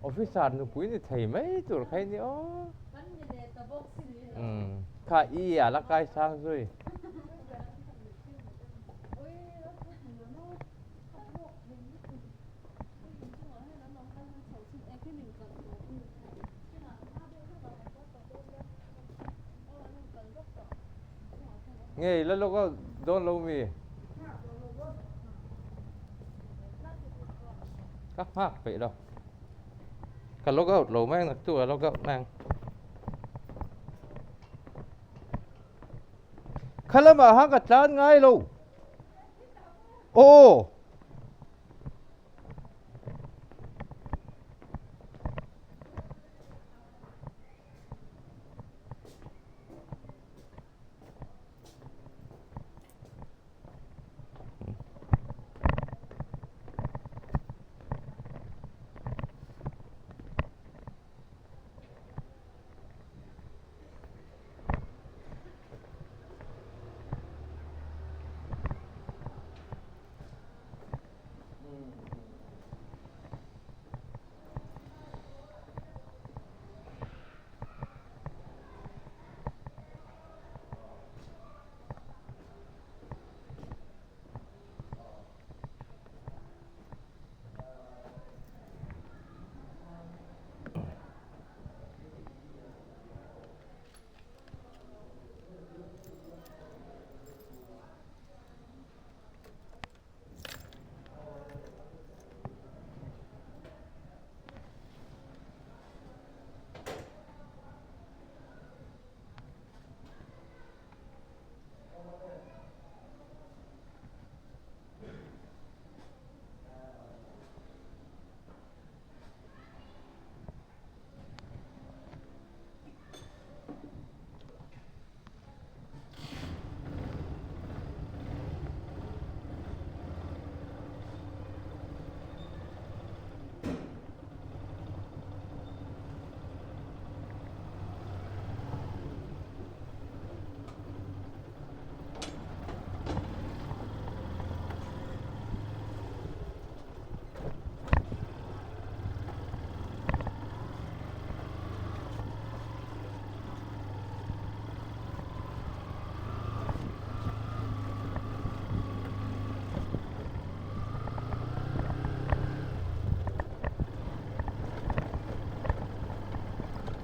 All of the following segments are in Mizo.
Officer nupui ni thei mai tur kha i ni aw. Kha i a la kai sang zui. Ngei la lawk a dawn lo mi? Ka nghak peih lo. Ka log out lo mai ang naktuk a log out mai ang. Kha lamah khan ka tlan ngai lo. Aw.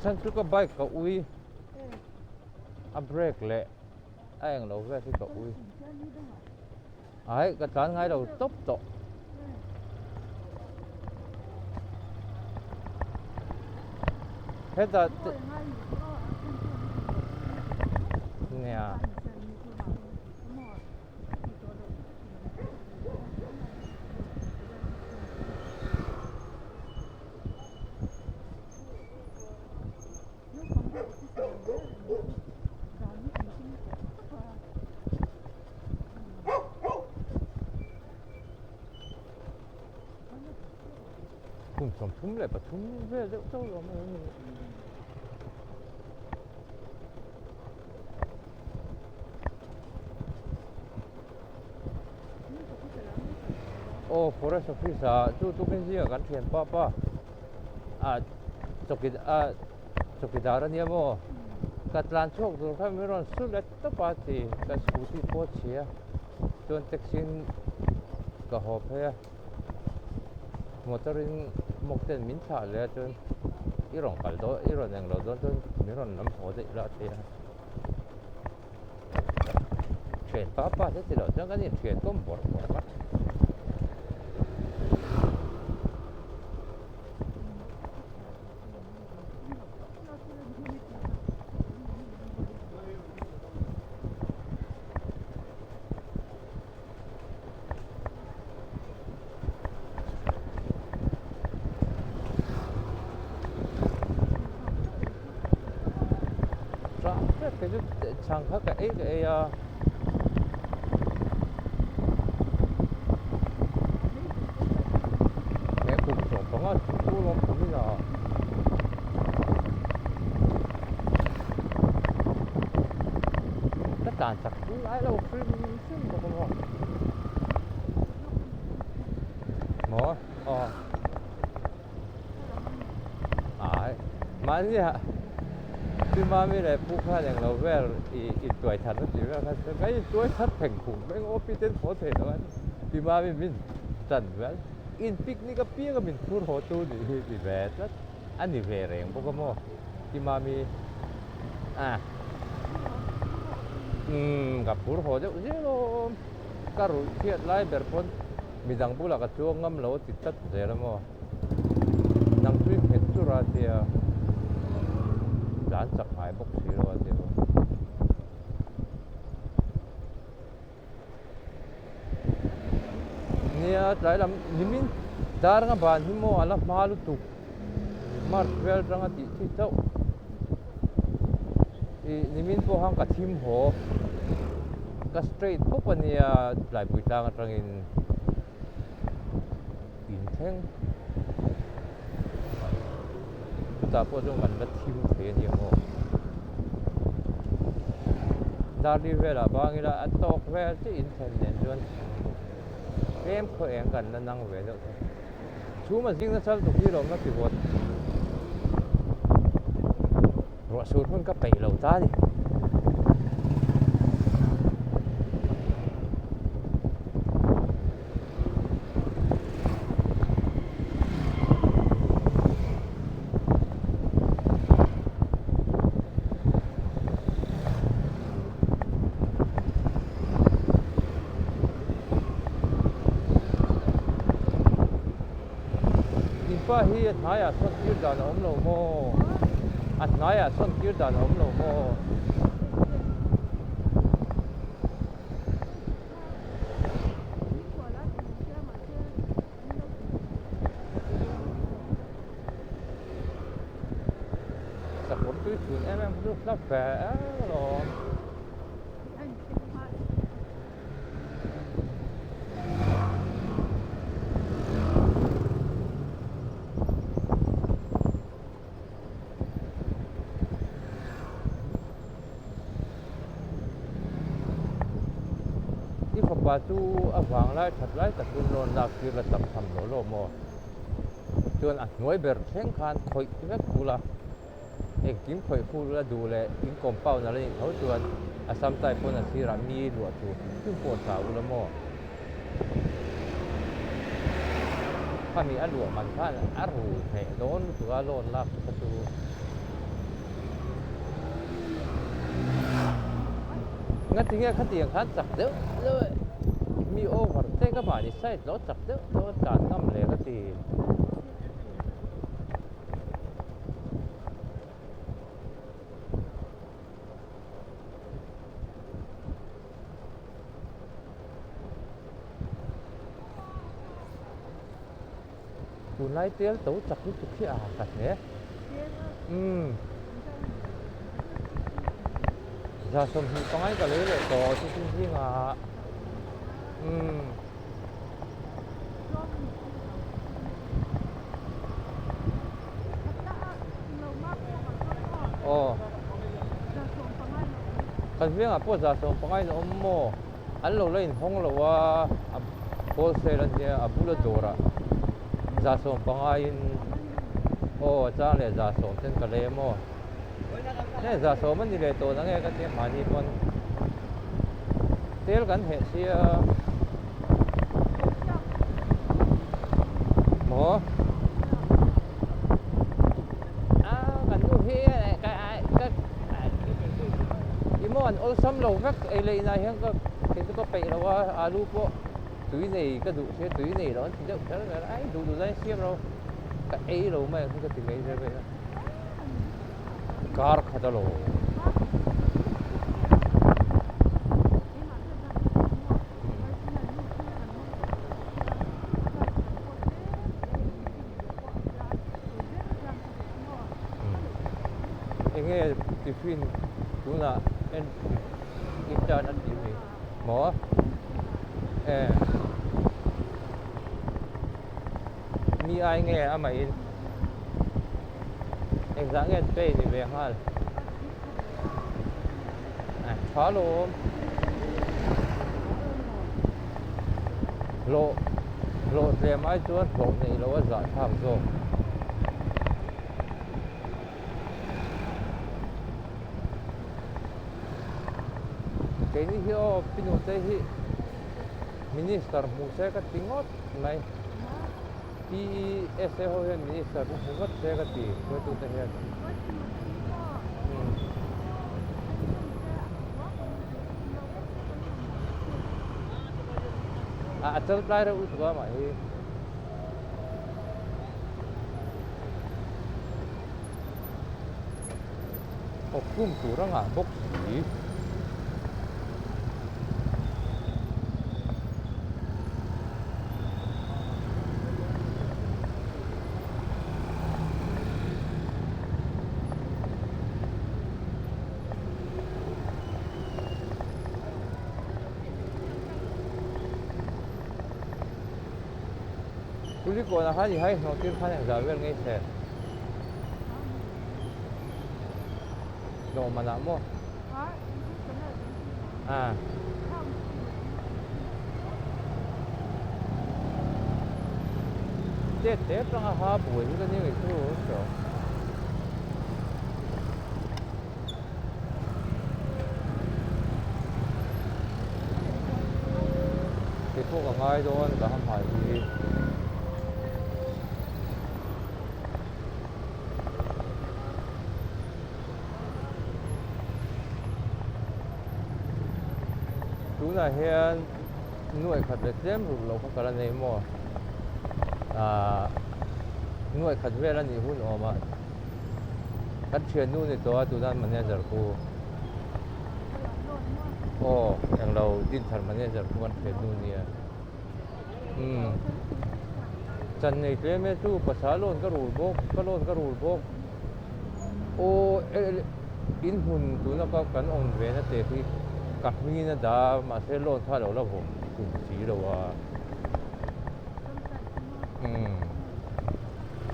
Chhan chu ka bike ka ui a brake leh a englo vel hi ka ui ai ka tlan ngai lo tawp tawh. Hetah nia. Kum 33 vel deuh chauh lo mai a ni. Aw forest office ah chu tukin zinga kan thian pa pa ah chawki ah chawkidar a nia maw ka tlan chhuak tur khan min rawn su let tawp a ti ka scooty pawh a chhia chuan taxi in ka haw phei a motor in mawk ten min thlah leh a chuan i rawn kal dawn i rawn englo dawn chuan min rawn lam haw daih la a ti a. Thian pa pa te ti loh chuan kan inthian kawm bawrh bawrh a. Tah hrep kei chu chhang kha ka ei ka ei a. He kum 15 chu lawm kum in a. Ka tlan chak chu lai lo hrim hrim bawk a maw. Maw? Aw. Ai. Mahnia Pi Mami leh Pu khan englo vel i intuai that a tih vel khan chuan kan intuai that theng khum vek aw pi ten haw thei lo an Pi Mami min chan vel in picnic apiang a min phur haw tu nih hi ti ve tlat a ni ve reng bawk a maw Pi Mami a umm ka phur haw deuh zel awm ka ruih chhiat lai ber pawn Midang bulah ka chuang ngam lo a ti tlat zel a maw? Nang chu i nghet chur a tia tlan chak ngai bawk si lo a ti maw? Nia tlai lam nimin dar nga ban hi maw a la hma lutuk March vel atanga tih chi chauh ih nimin pawh khan ka thim haw ka straight pawp a nia tlaipui tlang atangin in thleng chutah pawh chuan kan la thim thei a nia maw darli velah bang ila a tawk vel chiah in thlen nen chuan tlem khaw eng kan la nang ve deuh thei. Chhum a zing nasa lutuk hi lawmna ti vawt ruah sur hun ka peih lo ta a ni. Inpa hi a hnaiah sawn tir dan a awm lo maw? A hnaiah sawn tir dan a awm lo maw? Sakawr tui chhun em em kha chu hlap ve em alawm. I fapa chu a vang lai that lai tak chu loan lak tir la tam tham lo lo maw? Chuan a hnuai ber thleng khan khawih vek bula engkim khawih fur la duh leh in compound a la nih tho chuan a sam type pawn a sirah mi luah tur hrim hrim pawh a sa ula maw? Khami a luah man khan a ru hneh dawn lutuk a loan lak chu kha chu ngatinge khatiang khan chak deuh deuh mi over te ka mahni side lo chak deuh deuh a tlan ngam leh ka ti. Tunlai tel to chak lutuk hi a ka hle. Umm. Za 25 ka lei leh tawh chu chu zingah. Umm. Aw. Kan vengah pawh za 15 in a awm maw? An lo la inhawng lo a, a wholesale a nia a bula dawrah za 15 in aw a chang leh za sawm ten ka lei a maw? Hei za sawm a ni leh tawh nange ka tia mahni pawn tel kan heh sia maw a kan nu hi ka ka i maw an awlsam lo vek ei leh inah hian ka kei chu ka peih lo a alu pawh tui nei ka duh sia tui nei lo an ti deuh kher kher a ai duh duh lai siam lo ka ei lo mai ang chu ka ti mai zel mai a. Kar khat a lo. Enge tiffin tunah en intern a tih mi maw? E. Mi ai nge amah in Engzah nge an pay ni ve nghal? Tha lawm. Hlawh. Hlawh tlem ai chuan hlawh neih loh a zahthlak zawk. Keini hi aw Pinute hi Minister hmuh se ka ti ngawt mai. PESA ho hian Minister hi hmu vat se ka ti hruaitute hian. A chal tlai reuh lutuk a mah hi. Awkkhum tur a ngah bawk si. Kulikawnah khan i hai hnawh tir khan engzah vel ngei se. Dawh manah maw? Ah. Tet te atanga ha buai hi ka nia ngei chu hriau. Kei pawh ka ngai dawn ka ha hmai hi. Tunah hian nuaih khat leh tlem ruk loh kha ka la nei maw? Ahh nuaih khat vel a nih hun awm a, kan thiannu ni tawh a tuna manager khu aw englo Dinthar manager khu kan thiannu nia. Umm chan nei tlem e chu pasal loan ka rul bawk ka loan ka rul bawk aw in hmun tuna ka kan awm ve na te khi ka hmingin a dah a mahse loan kha a lo la vawm hlum si lo a umm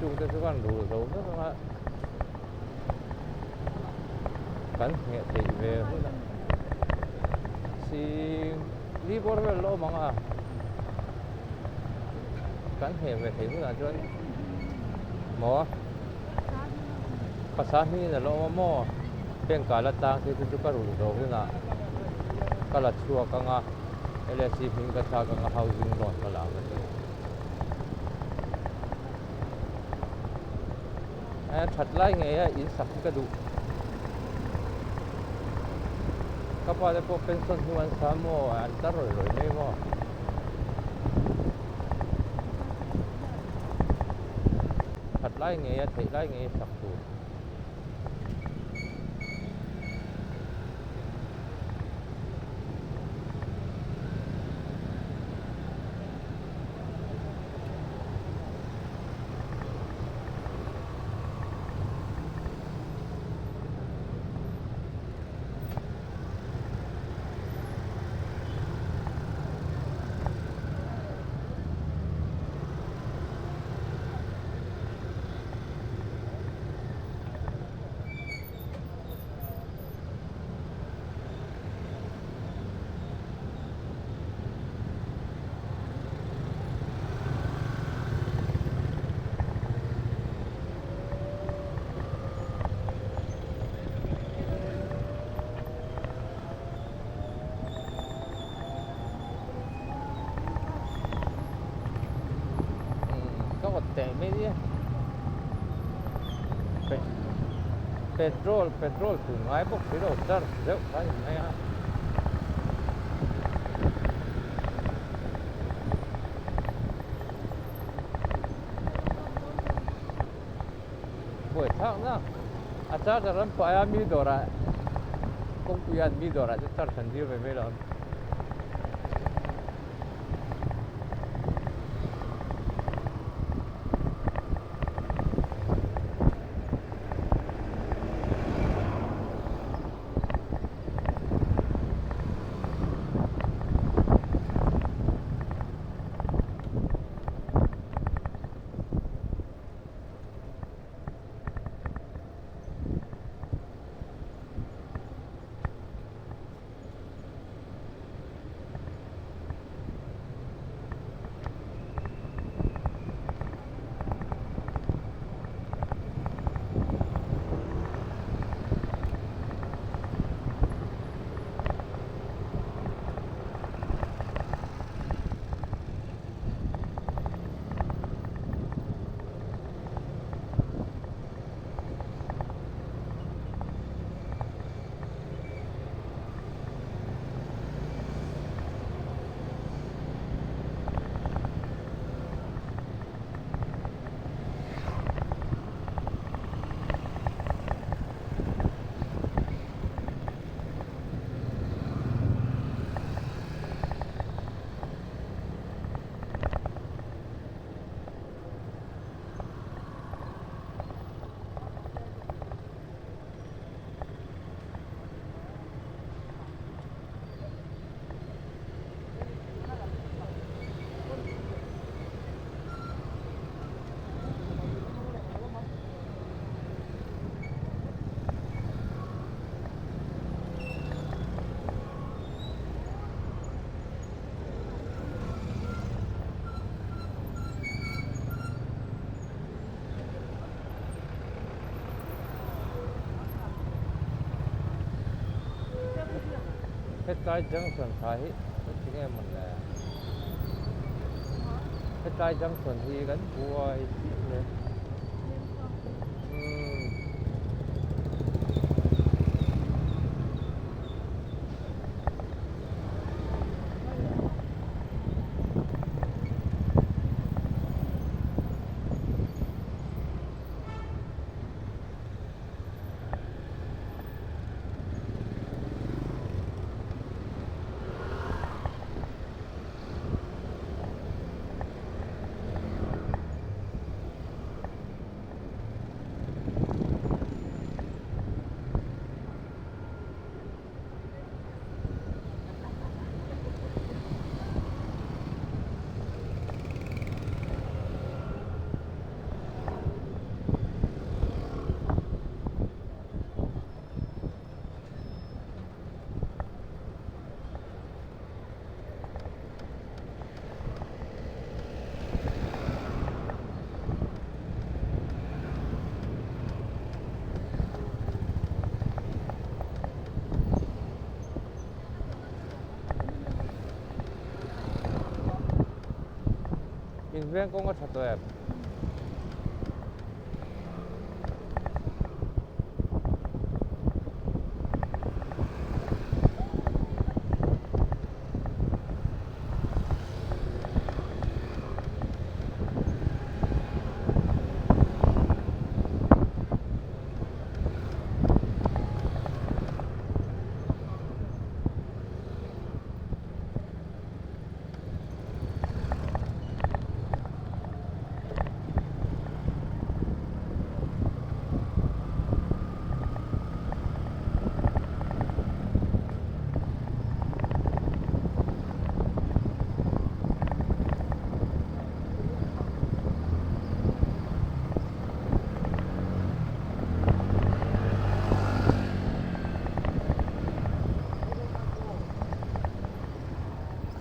chung te chu kan rul zo vek ang a kan ngheh theih ve hun a sing. Ni bawr vel la awm ang a, kan hne ve thei hunah chuan maw pasa hmingin a la awm a maw bank ah la tlang thei chu chu ka rulh zawh hunah ka la chhuak ang a LSC hming ka thlak ang a housing loan ka la ang a ti. Eh that lai ngei a in sak hi ka duh. Ka pa te pawh pension hnu an sa maw an tar rawi rawi mai maw. That lai ngei a theih lai ngei a sak tur. Ka awt teh mai nia petrol petrol tun ngai bawk si lo charge deuh kha a ni mai a. Buai thlak na a charger an paih a mi dawrah kawngpui an mi dawrah chu charge an dil ve mai lo. Hetlai junction tha hi engtin nge mawn le? Hetlai junction hi kan buai chiah le. Umm. In veng kawng a tha tawh em?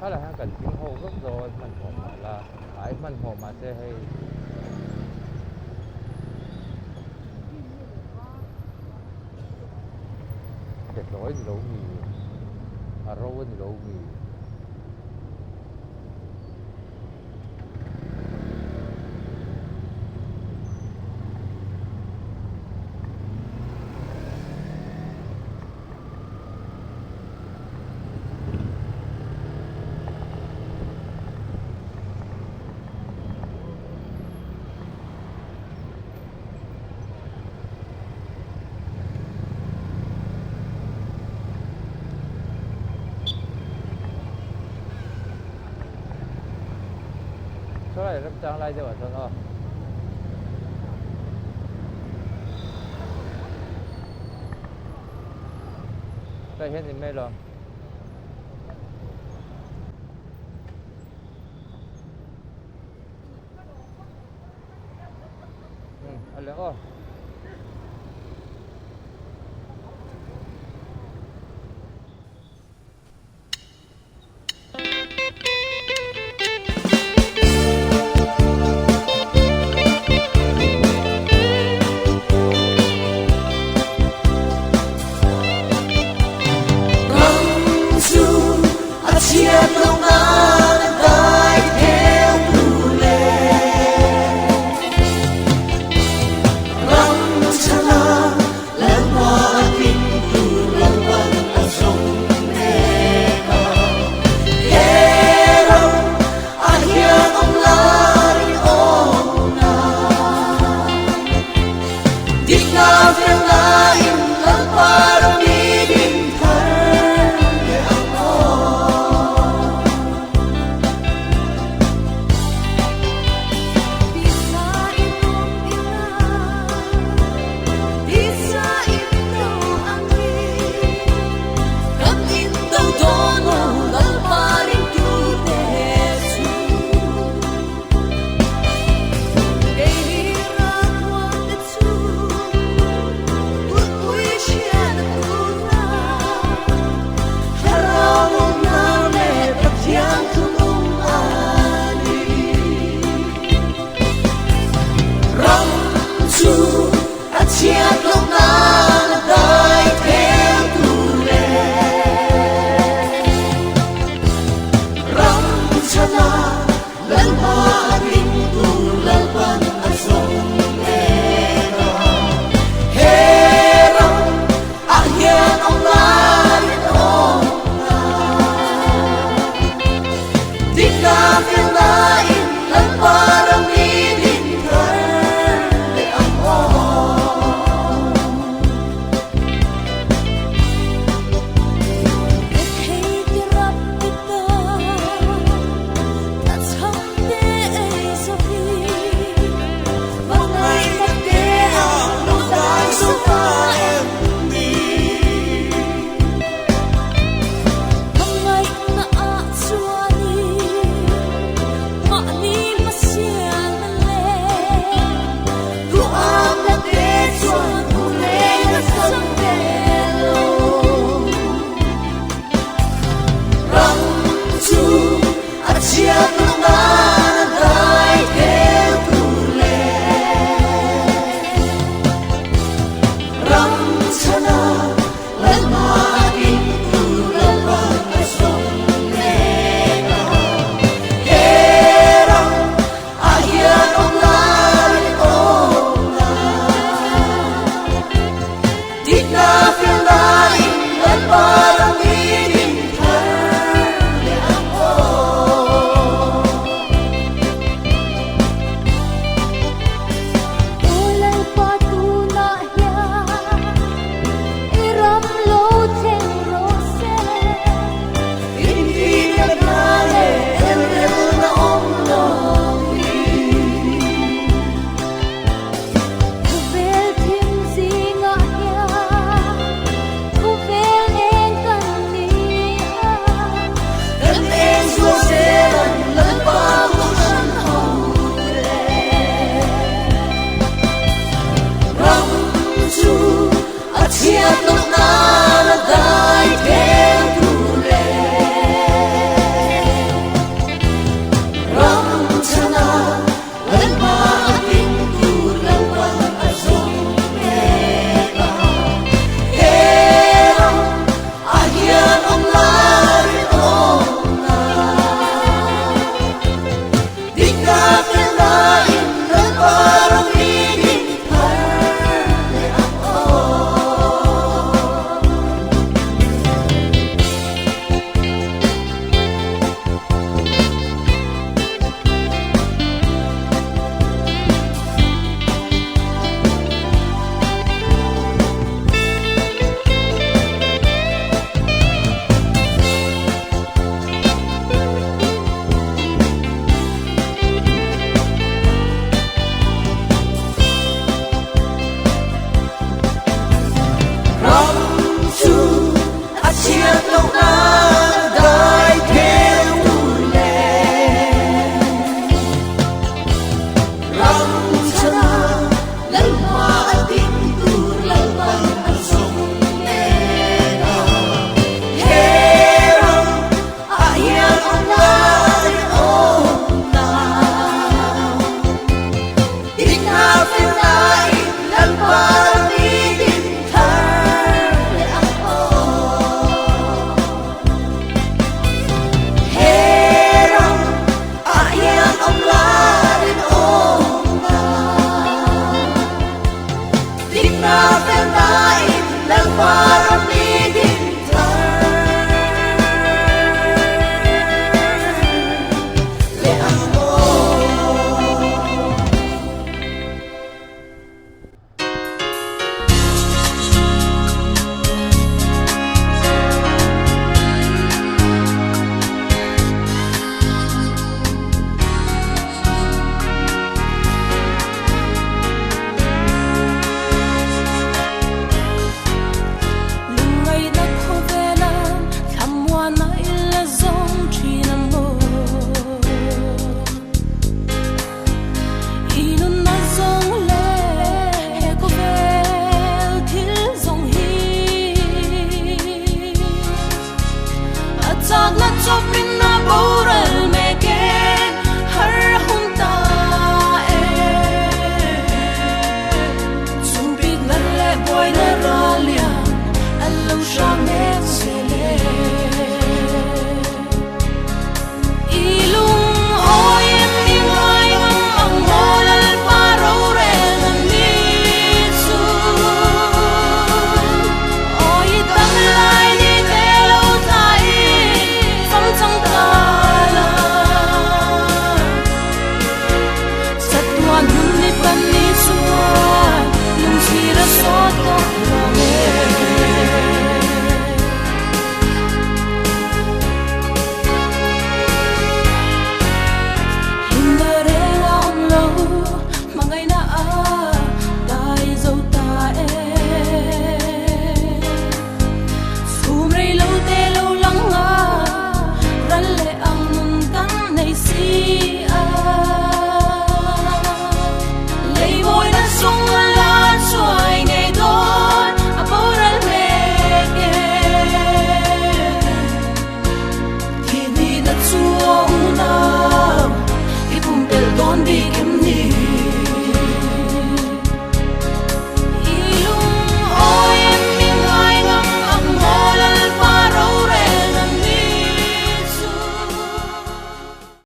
Khalah hian kan ding ho vek dawn hmanhmawh mah la ai hmanhmawh mah se hei Behlawi ni lo mi a ro a ni lo mi. Sawlai remchang lai deuh ah chuan aw. Hei hian in mai lawm. A leh aw.